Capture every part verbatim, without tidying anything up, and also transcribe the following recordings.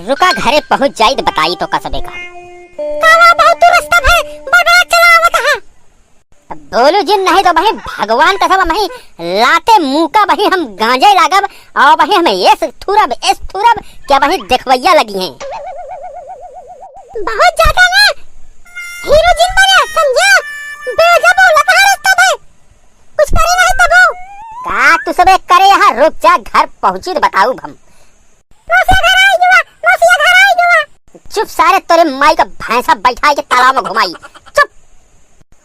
रुका, घरे पहुँच जाई त बताई तोका सबे का। का हुआ, बहुत दूर रस्ता भय, बड़ा चला आवत है। बोलू जिन, नहीं तो वही भगवान कसम वही लाते मुँह का वही हम गांजे लागब और वही हम एस थुरब, एस थुरब क्या वही देखवैया लगी हैं। बहुत ज्यादा ना हीरो जिन बने, समझा? बेजा बोला कहाँ रस्ता भय? कुछ करे नहीं तबो। का तू सबे करे यहाँ, रुक जा, घर पहुँची त बताऊ हम। मौसिया घर आई जुआ, मौसिया घर आई जुआ। चुप सारे, तोरे माई का भैंसा बैठाई के तालाब में घुमाई। चुप,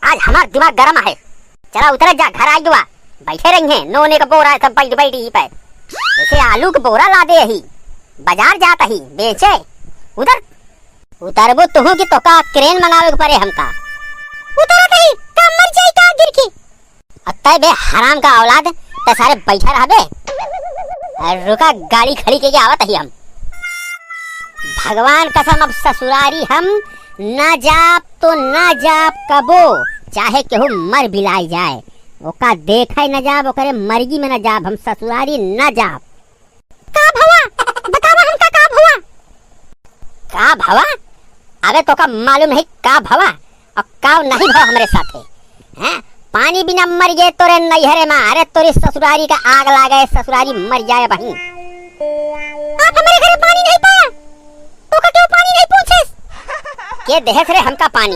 आज हमार दिमाग गरम है। चला उतरे जा, घर आई जुआ, बैठे रही हैं नोने का बोरा सब बैठ बैठ ही पे। जैसे आलू का बोरा लादे ही, बाजार जात ही बेचे। उधर उतरबो तुहू कि तोका क्रेन मंगावे के पड़े हमका। उतरत ही, का मर जाई का गिर के? अत्ते बे हराम का औलाद, ते सारे बैठा रहबे। अरे रुका, गाड़ी खड़ी के आवत ही हम। भगवान कसम, अब ससुरारी हम ना जाब तो ना जाब कबो, चाहे केहू मर बिलाई जाए, ओका देखे ना जाब, ओकरे मरगी में ना जाब, हम ससुरारी ना जाब। का भवा? बतावा हमका का भवा? का भवा? अबे तोका मालूम है का भवा और का नहीं भवा हमरे साथे? हैं? पानी बिना मर गए तोरे नैहरे में। अरे तोरी ससुरारी का आग लागे, ससुरारी मर जाए बहिन। आप हमारे घरे पानी नहीं पाया, तो का क्यों पानी नहीं पूछे? के देहस रे हमका पानी?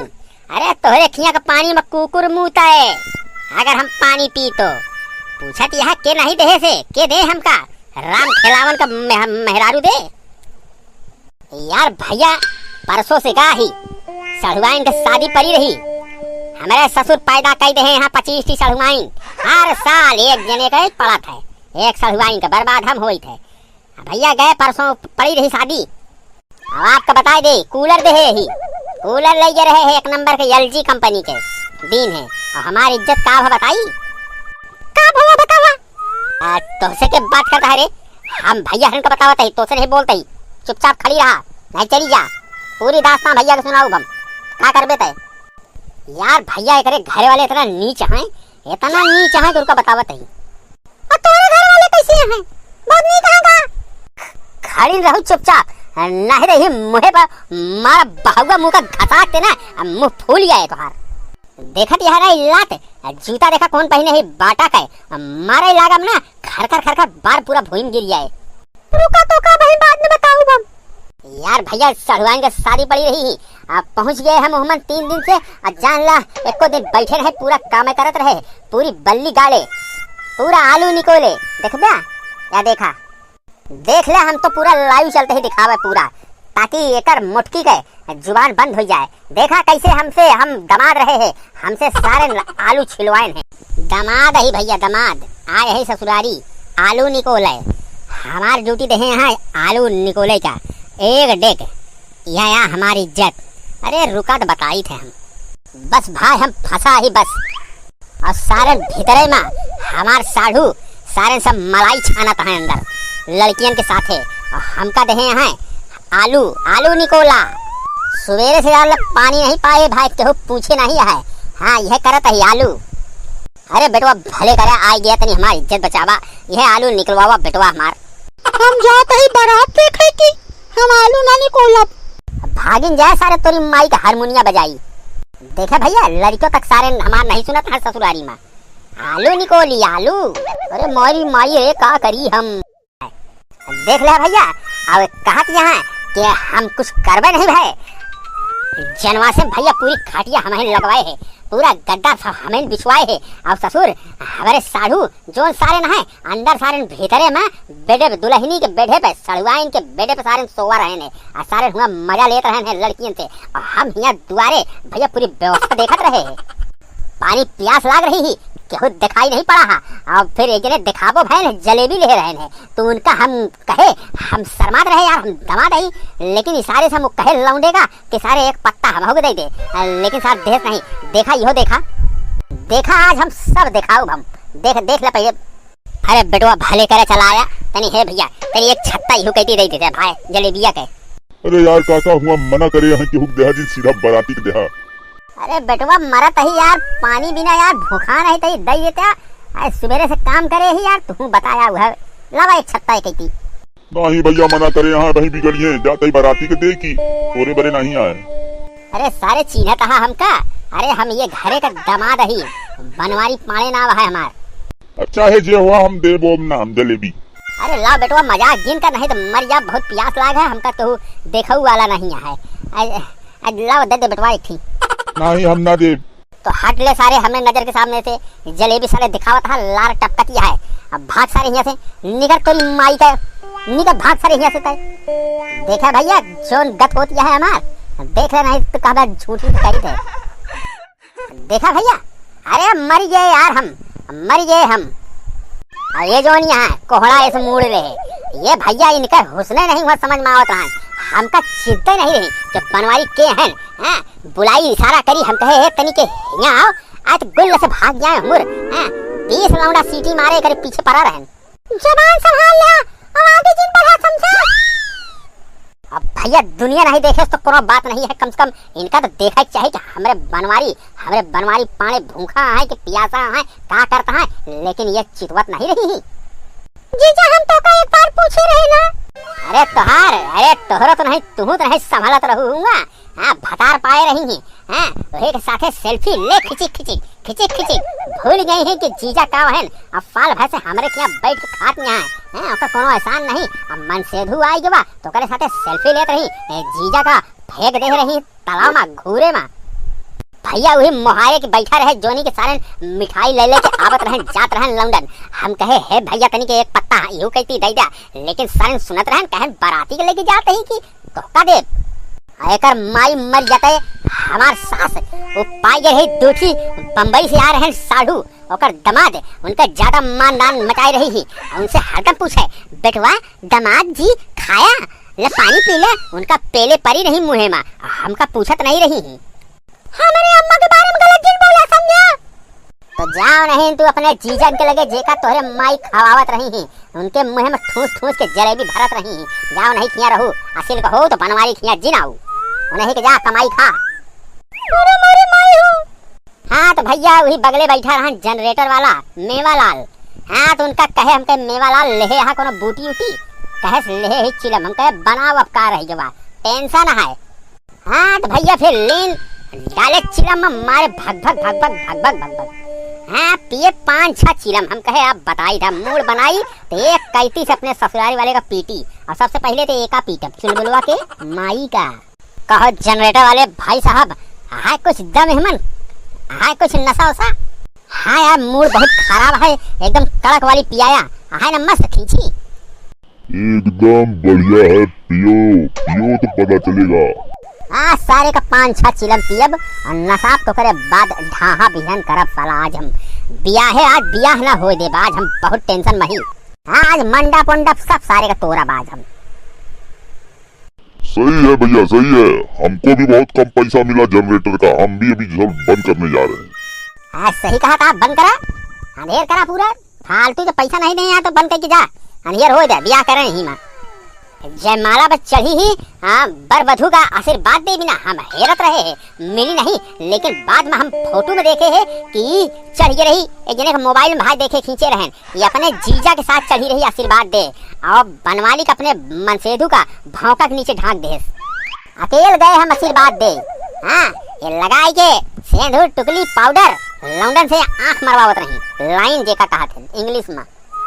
अरे तोहरे खिया का पानी में कुकुर मूता है, अगर हम पानी पी तो। पूछत यहाँ के नहीं देहस, के दे हमका? राम खेलावन का मेह-, मेहरारू दे। यार भैया, परसों से का ही सढ़ुआइन के शादी पड़ी रही। हमारे ससुर पैदा कई दे हैं यहाँ पच्चीस ठी सढ़ुआइन। हर साल एक जने का एक पड़त है, एक सढ़ुआइन का बर्बाद हम होइत है। भैया गए परसों पड़ी रही शादी। अब आपका बताए दे, कूलर दे है ही, कूलर ले रहे हैं एक नंबर के एल जी कंपनी के, दीन है। और हमारी इज्जत का भा बताई? का भवा बतावा? आ, तोहसे के बात करता है रे? हम भैया हन का बतावत है, तोसे नहीं बोलते ही। चुपचाप खड़ी रहा, नहीं चली जा। पूरी दास्तान भैया के सुनाऊ हम। का करबे तय? यार भैया, एकरे घरे वाले इतना नीच हैं, इतना नीच हैं कि उनका बतावत है। और तोरे घर वाले कैसे हैं? बहुत नीच हैं का? खड़ी रहू चुपचाप, नहीं रही मुँहे पर मारा बहुआ मुँह का घसाक ते ना, मुँह फूल गया है तोहार। देखत यहाँ रही लात, जूता देखा कौन पहिने ही बाटा का, मारे लागम ना, खरखर खरखर बार पूरा भूमि गिर जाए। रुका तो का भाई, बाद में बताऊ हम। यार भैया, सढ़ुआइन के शादी पड़ी रही ही, अब पहुँच गए हम उहमन तीन दिन से, और जान ला, एको दिन बैठे रहे, पूरा काम करत रहे, पूरी बल्ली गाड़े, पूरा आलू निकोले। देखबा? या देखा, देख ले, हम तो पूरा लाइव चलते ही दिखावे पूरा, ताकि एकर मोटकी के जुबान बंद हो जाए। देखा कैसे हमसे हम दमाद रहे हैं, हमसे सारे आलू छिलवाए हैं। दमाद ही भैया, दमाद आए है ससुरारी, आलू निकोले। हमार ड्यूटी देहे हैं आलू निकोले का, एक डेग। यह या हमारी इज्जत। अरे रुका तो बताई थे हम। बस भाई हम फंसा ही बस। और सारे भीतरे में हमार साढ़ू सारे सब मलाई छानत हैं अंदर लड़कियन के साथे। और हमका देहे हैं आलू, आलू निकोला। सवेरे से यार लोग पानी नहीं पाए भाई, केहू पूछे नहीं है। हाँ, यह करत है आलू। अरे बेटवा भले करे, आ गया तनी हमार इज्जत बचावा, यह आलू निकलवावा बेटवा हमार। हम जात ही बारात देखे कि हम आलू ना निकोलब। भागिन जाए सारे, तोरी माई का हारमोनिया बजाई। देखे भैया, लड़कियों तक सारे हमार नहीं सुनत है ससुरारी में। आलू निकोली आलू। अरे मोरी माई रे, का करी हम। देख ले भैया, अब कहत यहाँ कि हम कुछ करबे नहीं भाई। जनवा से भैया पूरी खाटिया हमहिन लगवाए है, पूरा गद्दा सब हमहिन बिछवाए है। और ससुर, हमारे साढ़ू जोन सारे न है, अंदर सारे भीतरे में बेडे पे, दुल्हनी के बेडे पे, सड़ुआइन के बेडे पे सारे सोवा रहे हैं, और सारे हुआ मजा लेत रहे हैं लड़कियन से, और हम हियाँ दुआरे भैया पूरी व्यवस्था देखत रहे हैं। पानी प्यास लाग रही ही, केहू दिखाई नहीं पड़ा हा। अब फिर एक जने दिखाबो भैन जलेबी ले रहे हैं, तो उनका हम कहे, हम शर्मात रहे यार, हम दमाद आई, लेकिन इशारे से हम कहे लौंडे का कि सारे एक पत्ता हमहू के दे दे, लेकिन सार देहस नहीं। देखा, इहो देखा, देखा आज हम सब दिखाऊ हम। देख, देख ले पहले। अरे बेटवा भले करे चला आया, तनी हे भैया, तनी एक छत्ता इहू कहती दे देते भाई जलेबिया के। अरे यार काका, हुआ मना करे यहाँ केहू के देहा जिन, सीधा बराती के देहा। अरे बेटवा मरत ही यार, पानी बिना यार भूखा नहीं तही दे देते। अरे सुबेरे से काम करे ही यार, तू बताया हुआ। लावा एक छत्ता एक कहती। नाही भइया, मना करे, यहाँ वही बिगड़ी है, जाते ही बाराती के देखी, तोरे बरे नहीं आए। अरे सारे, चीन्हत हा हमका? अरे हम ये घरे का दामाद ही, बनवारी पाणे नाव है हमार। अच्छा है, जे हुआ हम देबो नाम जलेबी। अरे लाव बेटवा, मजाक जिन कर, नहीं तो मर जा, बहुत प्यास लाग है हमका, केहू देखऊ वाला नहीं है। आज, आज लाव दे दे बेटवा एक ठी। नहीं, हम ना देब। तो हट ले सारे, हमरे नजर के सामने से जलेबी सारे दिखावत हा, लार टपकत ही है। अब भाग सारे हियाँ से, निकर तोरी माई का, निकर भाग सारे हियाँ से तय। देखा भइया, जौन गत होती है हमार, देख ले नहीं तो कहबा झूठी तो कही थे। देखा भइया, अरे मर गए यार हम, मर गए हम। और ये जौन यहाँ कोहड़ा इस मूड़ रहे, ये भइया इनके हुस्ने नहीं हुआ समझ में आवत रहन, हमका चिंते नहीं रही कि बनवारी के हैं, हैं? बुलाई, इशारा करी, हम कहे, "ए, तनी के हियाँ आओ।" आज गुल्ल से भाग जाए हुर, हैं? बीस लौंडा सीटी मारे करे पीछे पड़ा रहन। जबान संभाल ला, अब आगे जिन बढ़ा, समझा? अब भइया, दुनिया नहीं देखे तो कोनो बात नहीं है, कम से कम इनका तो देखा के चाही कि हमरे बनवारी, हमरे बनवारी पाणे भूखा है कि प्यासा है, का करता है, लेकिन ये चितवत नहीं रही है। जीजा, हम तोका एक बार पूछे रहे ना। अरे तोहार, अरे तोहरो तो नहीं, तुहू तो नहीं संभलत रहू हुआ। हाँ, भतार पाए रही ही। हाँ, वही के साथे सेल्फी ले खिचिक खिचिक, खिचिक खिचिक। भूल गई है कि जीजा का हन। अब साल भर से हमरे के यहाँ बैठ के खात यहाँ है। हाँ, ओकर कोनो एहसान नहीं। अब मनसेधु आई गवा, तो ओकरे साथे सेल्फी लेत रही। ए, जीजा का फेंक दे रही तालाब मा, घूरे मा। भइया वही मोहारे के बैठा रहे, जोनी के सारन मिठाई ले लेके आवत रहन, जात रहन लौंडन। हम कहे, "हे भइया, तनी के एक पत्ता इहू कहती दे द्या।" लेकिन सारन सुनत रहन, कहन, "बाराती के लेके जात ही कि धोखा देब।" आ एकर माई मर जाते, हमार सास, वो पाई गए रही दूठी, बम्बई से आ रहन साढ़ू, ओकर दमाद, उनका ज्यादा मान दान मचाए रही ही। आ उनसे हरदम पूछे, "बेटवा, दमाद जी खाया, ले पानी पी ले।" उनका पेले परी रही मुँहे मा, हमका पूछत नहीं रही ही। हमरे अम्मा के बारे में गलत जिन बोला, समझा? तो जाओ नहीं तू अपने जीजन के लगे, जेका तोहरे माई खवावत रही ही, उनके मुँह में ठूस ठूस के जलेबी भरत रही ही। जाओ नहीं खिया रहू, असिल कहो तो बनवारी खिया जिन आऊ, उन्हीं के जा कमाई खा। अरे मोरे माई हो। हाँ तो भइया वही बगले बैठा रहन जनरेटर वाला मेवालाल। हाँ तो उनका कहे हमके, "मेवालाल लेहे यहाँ कोनो बूटी उटी?" कहे, "लेहे ही चिलम।" हम कहे, "बनाओ अब का रही गवा, टेंशन है।" हाँ, तो भइया फिर लीन डाले चिलम में मारे भग भग, भग भग, भग भग, भग भग। हाँ, पिए पाँच छह चिलम। हम कहे, "अब बताई था, मूड बनाई, तो एक कैती से अपने ससुरारी वाले का पीटी।" और सबसे पहले तो एका पीटब, चुलबुलवा के माई का। कहो जनरेटर वाले भाई साहब, है कुछ दम है मन? है कुछ नशा वशा? हाँ यार, मूड बहुत खराब है, एकदम कड़क वाली पियाया। है ना, मस्त खींची। एकदम बढ़िया है, पियो, पियो तो पता चलेगा। आज सारे का पाँच छह चिलम पियब और नसाब तो करे बाद ढाहा बिहन करब साला। आज हम बियाहे, आज बियाह ना होए देब, आज हम बहुत टेंशन में ही। हाँ, आज मंडप उंडप सब सारे का तोड़ब आज हम। सही है भइया, सही है। हमको भी बहुत कम पैसा मिला जनरेटर का, हम भी अभी सब बंद करने जा रहे हैं। हाँ, सही कहा था, बंद करा, अंधेर करा पूरा। फालतू जो पैसा नहीं दे यहाँ तो बंद करके जा, अंधेर हो जाए, बियाह करे नहीं माँ। जयमाला बस चढ़ी ही, हाँ, बर वधू का आशीर्वाद दे बिना हम हेरत रहे हैं, मिली नहीं, लेकिन बाद में हम फोटो में देखे हैं कि चढ़ के रही, एक जने के मोबाइल में भाई देखे खींचे रहन, ये अपने जीजा के साथ चढ़ी रही आशीर्वाद दे, और बनवाली का अपने मनसेधु का भौंका के नीचे ढांक देस। अकेल गए हम आशीर्वाद दे। हाँ, ये लगाई के सेंधुर, टुकली, पाउडर, लौंडन से आंख मरवावत रही, लाइन जेका कहत है इंग्लिश में।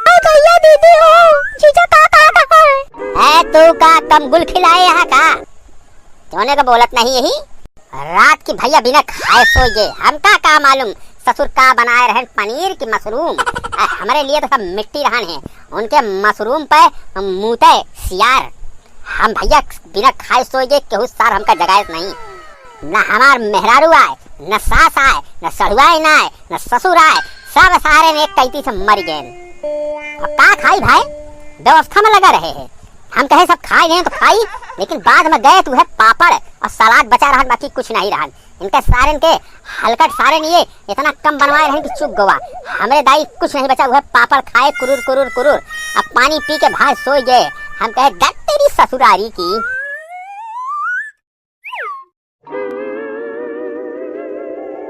अरे भइया, दीदी हो, जीजा का कहत है? ए, तू का कम गुल खिलाए यहाँ का? तोने का बोलत नहीं यही? रात की भइया बिना खाए सोई गए, हमका का मालूम ससुर का बनाए रहन, पनीर की मशरूम। आ, हमरे लिए तो सब मिट्टी रहन है, उनके मशरूम पे मूते सियार। हम भइया बिना खाए सोई गए, केहू सार हमका जगाए नहीं। न हमार मेहरारू आए, न सास आए, न सढ़ुआइन आए, न ससुर आए, सब सारे ने एक कैती से मर गए। अब का खाई भाई, व्यवस्था में लगा रहे हैं। हम कहे सब खाए गए तो खाई, लेकिन बाद में गए तो वह पापड़ और सलाद बचा रहन, बाकी कुछ नहीं रहन। इनके सारे के हलकट सारे नहीं, इतना कम बनवाए रहन कि चुक गवा। हमरे दाई कुछ नहीं बचा, वह पापड़ खाए कुरुर कुरुर कुरुर। अब पानी पी के भाई सोई गए। हम कहे, "दत तेरी ससुरारी की।"